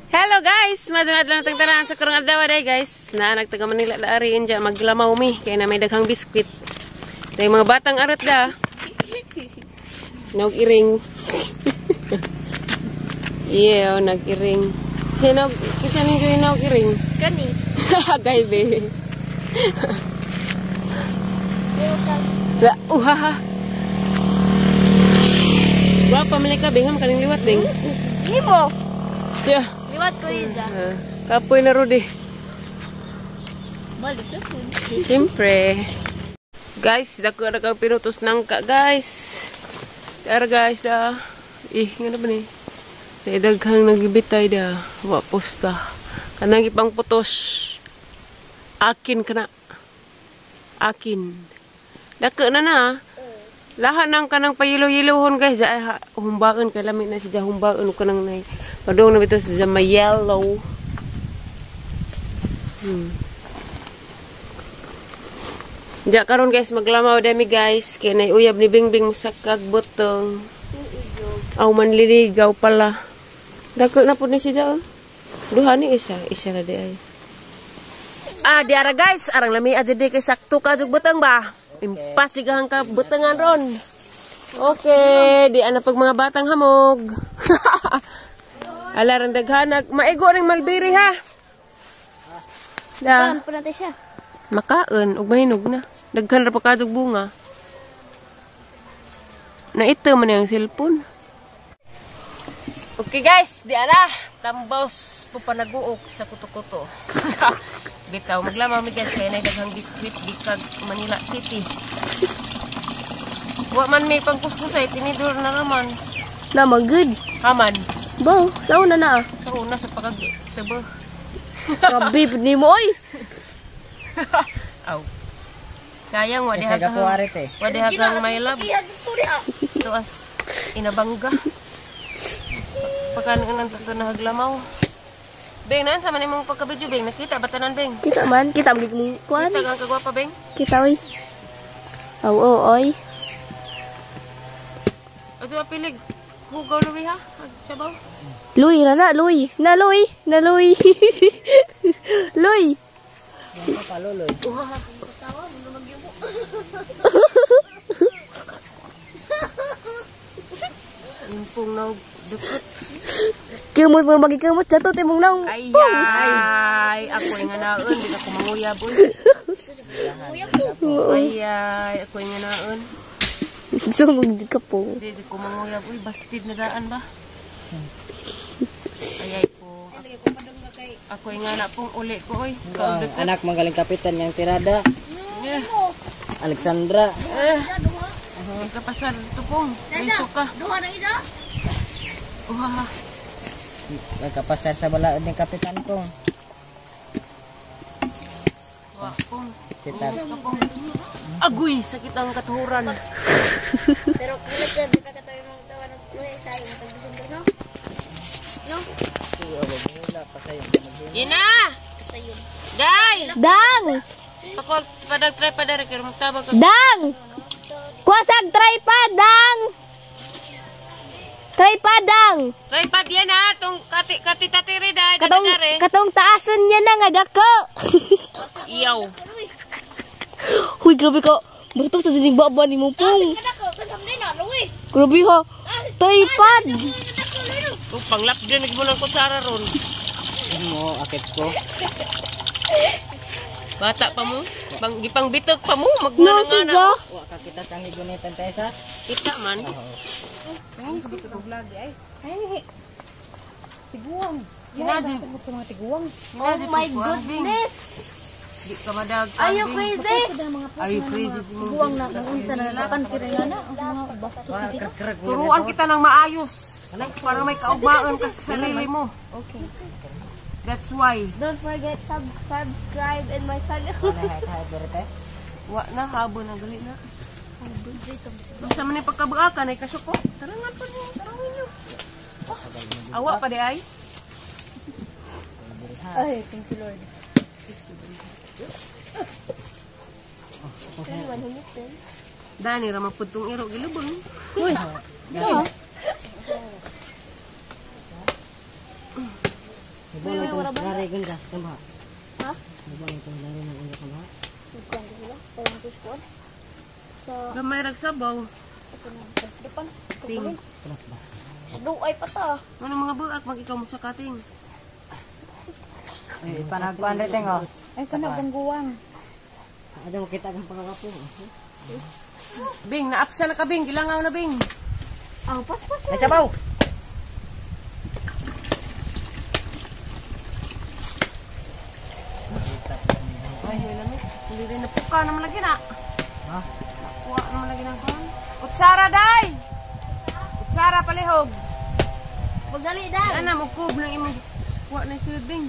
Hello guys! Madung adlaw natang tanan sa karong adlaw day guys. Na nagtaga Manila da ari inja maglamaw mi kay na may daghang biskwit. Day mga batang arot da. Nog iring. Yeah, oh, nag-iring. Sino kinsa ning joy nog iring? Kani. Gay be. La uhaha. Wa pa man ka bing kaning liwat bing. Himo. Tiya. Liwat ko rin dyan. Ah, kapoy na rodi. Balik sa food. Siyempre. Guys, dako na kang pinutos nangka, guys. Tara guys, da. Eh, nga na ba ni? Dahil daghang nagibitay da. Wa posta. Kanang ipang putos. Akin ka na. Akin. Dako na na. Lahat ng kanang payilo-yilohon guys. Ay, ha, humbaon kay lami na siya humbaon kanang nay. Padung na bitaw siya may yellow. Diya karon guys maglamaw dami guys kay nay uyab ni Bingbing musakag butong. Aw manliligaw pala. Dako na pud ni siya. Oh. Duha ni isa, isa ra di ay. Ah, di ara guys, arang lami adya di kay sakto ka jug butong ba. Impasigahan ka butangan ron. Okay, di ana pag mga batang hamog. Ala rang daghanag, maigo ring malbiri ha. Da. Saan po natin siya? Makaon ug mahinog na. Daghan ra pa kadog bunga. Naito man yung cellphone. Okay guys, di ana. Tambaws po panaguok sa kuto-kuto. Bitaw maglamaw mi guys kay nay daghang biskwit bikag Manila City. Wa man may pangkuskusay tinidor na naman. Na magud. Haman. Bo, sa una na. Sa una sa pagagi tabo. Grabe pud nimo oy. Aw. Sayang wa diha Kasi kapuarit eh. Wa diha kang my love. Tuas inabangga. Pagkan nang tato na haglamaw. Beng, naan sa man imong pagkabidyo, Beng? Nakita ba tanan, Beng? Kita man, kita man mong kuan. Kita kang kagwapa, Beng? Kita oy. Aw oh, oy. Ato apilig. Hugaw luwi ha? Sabaw. Luy ra na, luy. Na luy, na luy. Luy. Paluloy. Impong na dukot. Kumot mo magikumot jato timong nang. Ay, ay, ako nga naon, di ako manguyab oy. Ay, ay, ako nga naon. Sumug ka po. Di ko manguyab oy, bastid na daan ba? Ay, ay po. Ako nga na pong uli ko oy. Ang anak magaling kapitan niyang tirada. Alexandra. Eh. Kapasar ito pong. May suka. Duha na isa. Uhaha. Nagkapasar sa balaod ni kapitan pong. Wa pong. Kita. Agoy, sakit ang katuhuran. Pero kalag ka, di ka katayo ng tawa ng luy sa iyo, matagbisan ka, no? No? Ina! Sayo. Day! Dang! Pakuwag padag try padare kay magtabag ka. Dang! Kuwasag tripod, dang! Tripod, dang! Tripod yan ha, tong kati kati tatiri day, Katong, dadare. katong taason niya na nga dako. Iyaw. Huy, grabe ka. Bato sa sining baba ni mo pong. Grabe ha. Tripod! Kung panglap din nagmo ng kutsara ron. Mo, akit ko. Bata pa mo. Bang gipang bitog pa mo No, magnana si Jo. Wa ka kita sang higunitan tayo sa. Kita man. Oh my goodness! Di ka madag. Are you crazy? Are you crazy? Buwang na kung unsa na napan kiri nga na ang mga bastos. Turuan kita ng maayos. Para may kaugmaan ka sa sarili mo. Okay. That's why. Don't forget subscribe in my channel. Wa na habo na gali na. Unsa man ni pagkabuakan ay kasuko. Tarangan pa niyo, tarangan niyo. Awa pa di ay. Ay, thank you Lord. Dani ra mapudtong iro gilubong. Uy. No. Lari ganda sa kamba. Ha? Lari ng ganda kamba. Sa Gamay rag sabaw. sa depan. Ting. Duay pa ta. Ano mga buak mag ikaw mo sa kating. Ay, panagkuan rin oh. Ay, kana gangguwang. Ada mo kita kang pangakapo. Bing, naapsa na ka Bing, gilangaw na Bing. Ah, paspas. Ay, sabaw. Ay, lamig. Hindi rin napuka naman lagi na. Ha? Nakuha naman lagi ng kuhan. Kutsara, day! Kutsara, palihog. Pagdali da. Ana, mukub ng imong kuha na si Bing.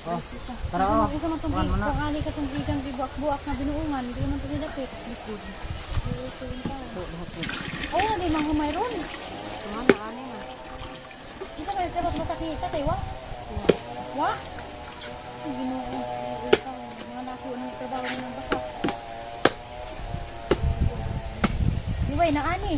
Oh. Tara oh. Ikaw man tong kung ali ka tong igang gibuak-buak nga binuungan, hindi man to nilapit. Oh, di man humayron. Mana, ani na. Kita kayo pero basta kita tayo wa. Wa. Ginoo. Mga nako ng trabaho ng basa. Di ba na ani?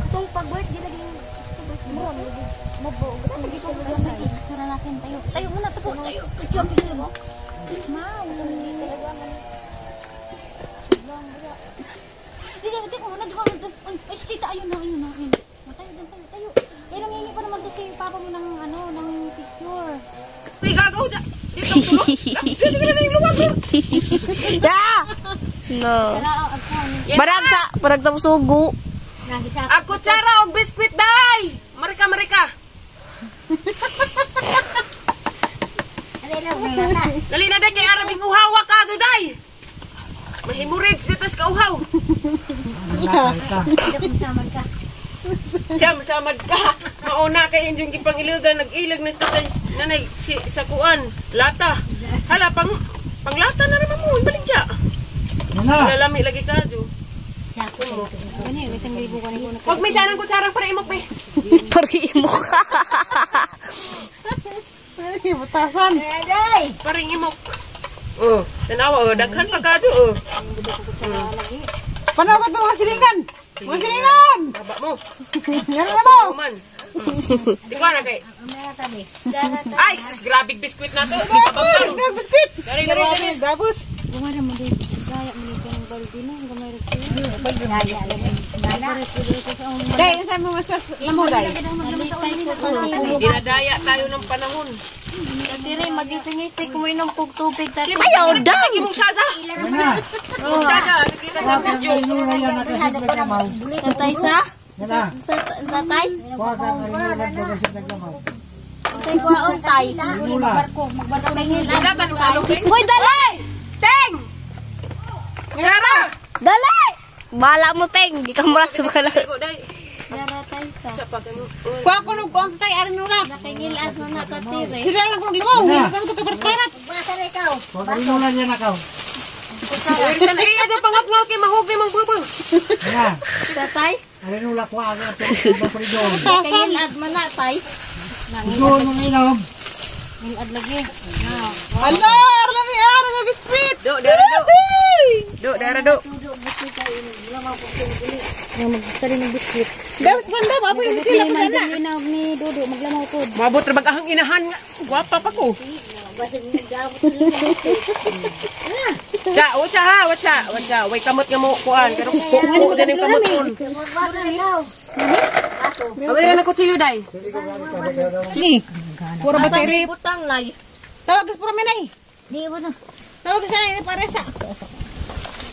Katong pag-work di lagi mabo. Lagi ko Picture natin tayo. Tayo muna tapo. Tayo. Jump mo. Mau. Hindi, hindi ko muna. Di ko ay, tita, ayun na, ayun na, ayun. Tayo, tayo, tayo. Eh, nangingi pa naman to si papa mo ng, ano, ng picture. Uy, gagaw dyan! Dito, tulog! Dito ka na yung luwag! Ya. No. Parag sa parag sa sugo. Ang kutsara og biskwit, day! Marika, marika! Dali na, day, kay arabing uhawa ka, do, day! Mahimurids dito sa kauhaw. Jam, samad ka. Mauna kay inyong gipangilugan, nag-ilag na sa tatay, nanay, si, sa kuan, lata. Hala, panglata na naman mo, ibalik siya. Lalami lagi ka, do. Huwag may sanang kutsarang para imok, be. Pari mo ka. Paring imok. Oh, tanawa, oh, daghan pa ka, do, oh. Panaw ka ito mga silingan! Mga silingan! Haba mo. Yan na mo! Man. Di ko na kay. Ay, sus, grabe biskwit na to. Di pa bangkang. Nag biskwit! Dali, dali, dali. Gabus! Gumara mo din. Gaya mo dito ng balde no. Gamay rin siya. Day, saan mo masas lamo, day? Dinadaya tayo ng panahon. Dire, magising-isig mo inom kog tubig dati. Ayaw dang. Imong saja. Imong saja, nakita sa video. Tatay sa? Sa tatay? Tay kuwaon tay. Magbarko, magbarko kay Datan mo alok eh. Hoy, dali! Teng! Sara! Dali! Bala mo, Teng. Di ka mura sa bala. Ko dai. Dara tay sa. Sa pag ano. Kuha ko nung kuang tay, arin nula. Nakingil-as mo na tatire. Sila lang kung limaw, hindi ko nung kaparat-parat. Uy, sana eh ato pangatngaw kay mahubi mong bubo. Tatay? Nakingil-as mo na tay. Ngilad lagi. Ala, arlami, arlami, biskwit! Do, dara do. Do, dara do. Magsari ng biskwit. Daps banda, mapoy yung sila pa na. Linaw ni Dodo, maglamaw po. Mabot ra bag ahang inahan nga. Gwapa pa ko. Cha, watcha ha, watcha, watcha. Way kamot nga mo kuan pero kuko din yung kamot kon. Away ra na kutsilyo day. Ni, puro battery. Butang lay. Tawag sa puro minay. Tawag sa nanay para sa.